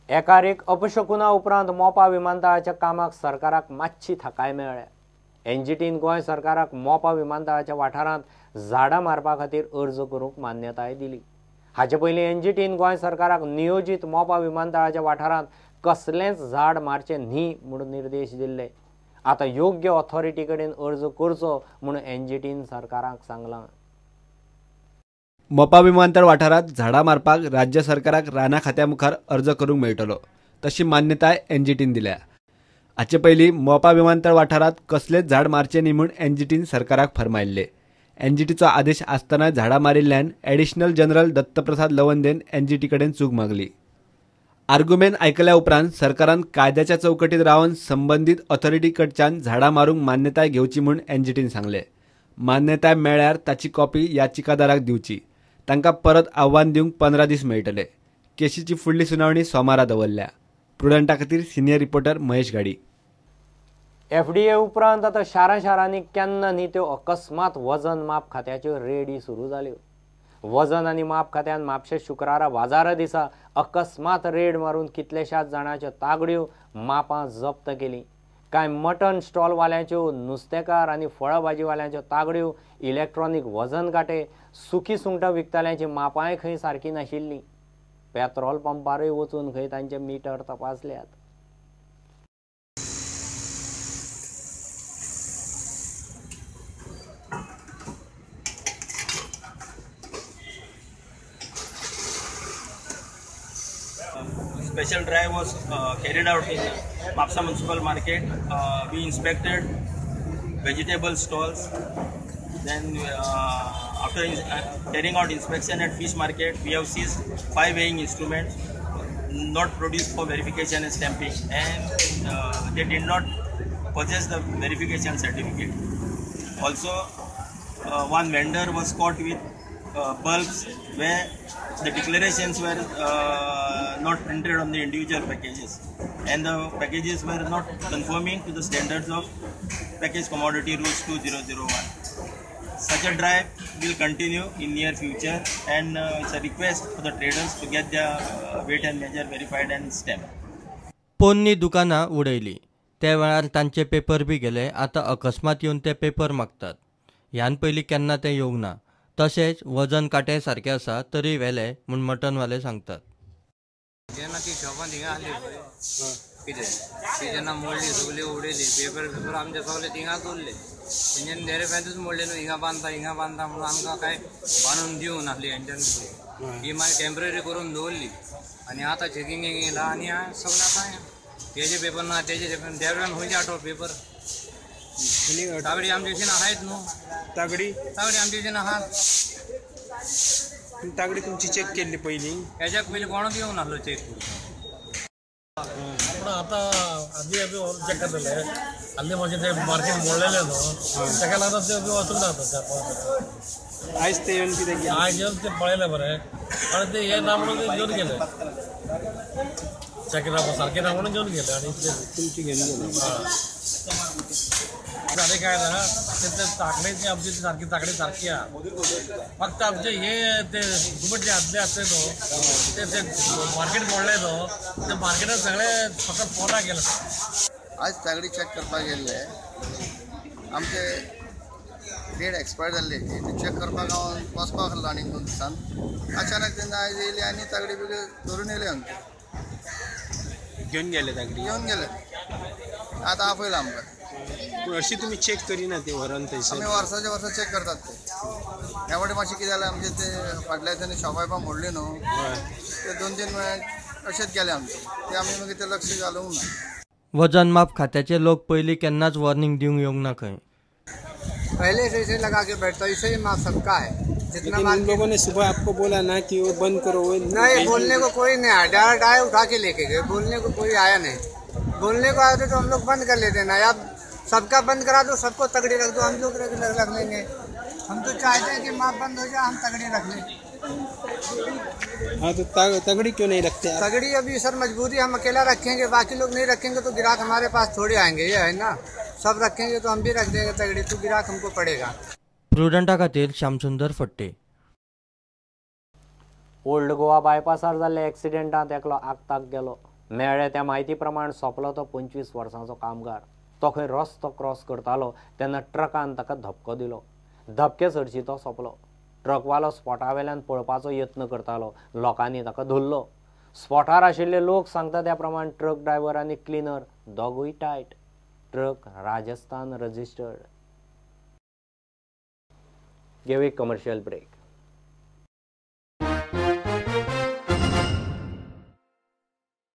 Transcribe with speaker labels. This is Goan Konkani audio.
Speaker 1: एकार एक अपशकुना उपरांत मोपा विमानतळाच्या कामाक सरकाराक मात्शी थाकाय मेळ्ळ्या. एनजीटीन गोंय सरकाराक मोपा विमानतळाच्या वाठारांत झाडां मारपा खातीर अर्ज करूंक मान्यताय दिली. हाचे पयलीं एनजीटीन गोंय सरकाराक नियोजीत मोपा विमानतळाच्या वाठारांत कसलेंच झाड मारचें न्ही म्हूण निर्देश दिल्ले. आतां योग्य ऑथॉरिटी कडेन अर्ज करचो म्हूण एनजीटीन सरकाराक सांगलां.
Speaker 2: मोपा विमानतळ वाठारांत झाडां मारपाक राज्य सरकाराक रानां खात्या मुखार अर्ज करूंक मेळटलो तशी मान्यताय एनजीटीन दिल्या. हाचे पयलीं मोपा विमानतळ वाठारांत कसलेंच झाड मारचें न्ही म्हूण एनजीटीन सरकाराक फर्मायल्लें. एनजीटीचो आदेश आसतना झाडां मारिल्ल्यान एडिशनल जनरल दत्तप्रसाद लवंदेन एनजीटी कडेन चूक मागली. आर्ग्युमेंट आयकल्या उपरांत सरकारान कायद्याच्या चौकटीत रावन संबंदीत ऑथॉरिटी कडच्यान झाडां मारूंक मान्यताय घेवची म्हूण एनजीटीन सांगलें. मान्यताय मेळ्ळ्यार ताची कॉपी याचिकादाराक दिवची. तांकां परत आव्हान दिवंक 15 दीस मेळटले. केशीची फुडली सुनावणी सोमारा दवरल्या. प्रुडंटा खातीर senior reporter Mahesh Ghadi.
Speaker 1: FDA उपरांत आतां शारां शारांनी केन्ना न्ही त्यो अकस्मात वजन माप खात्याच्यो रेडी सुरू जाल्यो. वजन आनी माप खात्यान म्हापशे शुक्रारा बाजारा दिसा अकस्मात रेड मारून कितल्याशाच जाणांच्यो तागड्यो मापां जप्त केलीं. कांय मटन स्टॉलवाल्यांच्यो, नुस्तेकार आनी फळां भाजीवाल्यांच्यो तागड्यो, इलेक्ट्रॉनीक वजन कांटे, सुकी सुंगटां विकताल्यांची मापांय खंय सारकी नाशिल्लीं. पेट्रोल पंपारूय वचून खंय तांचे metre तपासल्यात.
Speaker 3: Special drive was carried out in Mapsa Municipal Market. We inspected vegetable stalls. Then after carrying out inspection at fish market, we have seized 5 weighing instruments not produced for verification and stamping, and they did not possess the verification certificate. Also, one vendor was caught with bulbs where the declarations were not printed on the individual packages, and the packages were not conforming to the standards of Package Commodity Rules 2001. Such a drive will continue in near future, and it's a request for the traders to get their weight and measure verified and stamped.
Speaker 4: पोन्नी दुकानां उडयली त्या वेळार तांचे पेपर बी गेले. आतां अकस्मात येवन ते पेपर मागतात. ह्यान पयलीं केन्ना ते येवंक ना. तशेंच वजन कांटे सारके आसा तरी व्हेले म्हूण मटनवाले सांगतात.
Speaker 5: जेन्ना ती शॉपान थिंगा आहली पळय कितें ती जेन्ना मोडली सगळी उडयली पेपर पेपर आमचे सगळे थिंगाच उरले. तेंच्यांनी देरेपेंतूच मोडले न्हू, हिंगा बांदता हिंगा बांदता म्हणून आमकां कांय बांदून दिवंक नासली हेंच्यांनी. ही मागीर टेम्पररी करून दवरली आनी आतां चॅकिंगेक येयला आनी सगळें आतां तेजे पेपर ना तेजे पेपर देरव्यान खंयचे आठो पेपर तागडी आमचे भशेन आहात न्हू.
Speaker 6: तागडी
Speaker 5: तागडी आमचे भशेन आहात.
Speaker 6: तागडी तुमची चेक केल्ली पयलीं?
Speaker 5: हेज्या पयलीं कोणूच येवंक नासलो चेक करूंक.
Speaker 7: पूण आतां आदी आमी व्हरून चेक करतले. आदले मातशें तें मार्केट मोडलेलें न्हू तेका लागून ते बी वचूंक ना आतां 4-5.
Speaker 6: आयज ते येवन कितें केलें?
Speaker 7: आयज येवन ते पळयलें बरें आनी ते हे ना म्हणून ते घेवन गेले. चेक ना सारकें ना म्हणून घेवन गेले आनी
Speaker 6: तुमची घेवन गेले.
Speaker 7: आनी काय ना ते ताकडेची आमची सारकी ताकडी सारकी आहा. फक्त आमचे हे ते घुमट जे आदले आसले न्हू ते ते मार्केट मोडले न्हू ते मार्केटात सगळे फक्त पोटा गेले.
Speaker 8: आज तागडी चेक करपाक गेल्ले आमचे डेट एक्सपायर जाल्ली ती चेक करपाक हांव वचपाक आसलो आनी 2 दिसान अचानक तेन्ना आयज येयली आनी तागडी बिगडी धरून येयले आमचे
Speaker 6: घेवन गेले. तागडी
Speaker 8: घेवन गेले. आतां आपयला आमकां.
Speaker 6: पूण अशी तुमी चेक करिना ती व्हरोन थंयसर?
Speaker 8: आमी वर्साचे वर्सा चेक करतात ते. ह्या फावटी मातशें कितें जालें आमचें ते फाटल्या दिसांनी शॉपां बिपां मोडली न्हू ते 2-3 म्हयने अशेंच गेले आमचे ते आमी मागीर ते लक्ष घालूंक ना.
Speaker 4: वजन माप खात्याचे लोक पयलीं केन्नाच वॉर्निंग दिवंक येवंक ना खंय.
Speaker 5: पहले से ऐसे लगा के बैठता ऐसे ही माप सबका है. जितना
Speaker 6: उन लोगों ने सुबह आपको बोला ना कि वो बंद करो, वो
Speaker 5: नहीं बोलने को कोई नहीं आया. डायरेक्ट आए उठा के लेके गए, बोलने को कोई आया नहीं. बोलने को आए तो हम लोग बंद कर लेते ना. आप सबका बंद करा दो, सबको तगड़ी रख दो, हम लोग रख लेंगे. हम तो चाहते हैं कि माप बंद हो जाए, हम तगड़ी रख लें.
Speaker 6: हाँ तो तगड़ी क्यों नहीं रखते आप?
Speaker 5: तगड़ी अभी सर मजबूरी, हम अकेला रखेंगे बाकी लोग नहीं रखेंगे तो ग्राहक हमारे पास थोड़े आएंगे, ये है ना. सब रखेंगे तो हम भी रख देंगे तगड़ी, तो ग्राहक हमको पड़ेगा.
Speaker 4: प्रुडंटा खातीर श्यामसुंदर फट्टे.
Speaker 1: ओल्ड गोवा बायपासार जाल्ल्या एक्सिडेंटांत एकलो आगताक गेलो. मेळ्ळे त्या म्हायती प्रमाण सोंपलो तो 25 वर्सांचो कामगार. तो खंय रस्तो क्रॉस करतालो तेन्ना ट्रकान ताका धपको दिलो. धपके सरशी तो सोंपलो. ट्रकवालो स्पॉटा वेल्यान पळपाचो यत्न करतालो. लोकांनी ताका धरलो. स्पॉटार आशिल्ले लोक सांगता त्या प्रमाण ट्रक ड्रायव्हर आनी क्लिनर दोगूय टायट. Truck Rajasthan registered. घेवया एक कमर्शियल ब्रेक.